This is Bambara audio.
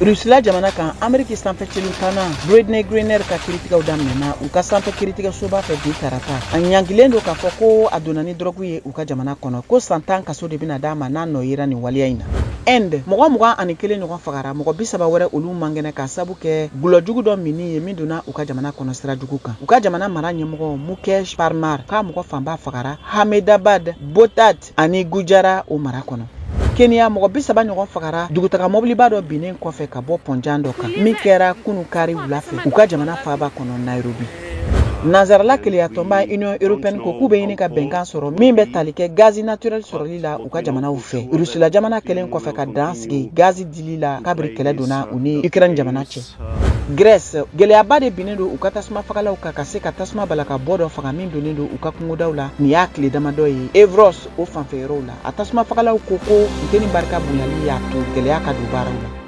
Rusila jamana kan, Ameriki sanfɛ celu tanna Brittney Griner ka kiritigɛw daminɛna u ka sanfɛ kiritigɛsoba fɛ bi tarata. A ɲangilen don k'a fɔ ko a donna ni dɔrɔgu ye u ka jamana kɔnɔ, ko san 10 kaso de bɛna d'a ma n'a nɔ yera nin waleya in na. Inde, mɔgɔ 21 ɲɔgɔn fagara, mɔgɔ 30 wɛrɛ olu man kɛnɛ k'a sabu kɛ gulɔjugu dɔ minni ye min donna u ka jamana kɔnɔ sira jugu kan. U ka jamana mara ɲɛmɔgɔ Mukesh Parmar k'a mɔgɔ fanba fagara Ahmedabad, Botad ani Gujarat o mara kɔnɔ. Kenya, mɔgɔ 30 ɲɔgɔn fagara dugutaga mɔbiliba dɔ binnen kɔfɛ ka bɔ pɔnjan dɔ kan min kɛra kunu kari wula fɛ u ka jamana faaba kɔnɔ Nairobi. Nansarala kelenyatɔnba Union européenne ko k'u bɛ ɲini ka bɛnkan sɔrɔ min bɛ tali kɛ gazi naturel sɔrɔli la u ka jamanaw fɛ, Rusila jamana kɛlen kɔfɛ ka dan sigi gazi dili la kabiri kɛlɛ donna u ni Ukraine jamana cɛ. Grèce, gɛlɛyaba de binnen don u ka tasuma fagalaw kan ka se ka tasuma bala ka bɔ dɔ faga min donnen don u ka kungodaw la. Nin y'a tile damadɔ ye Evros o fanfɛ yɔrɔw la. A tasuma fagalaw ko ko funteni barika bonyali y'a to gɛlɛya ka don baaraw la.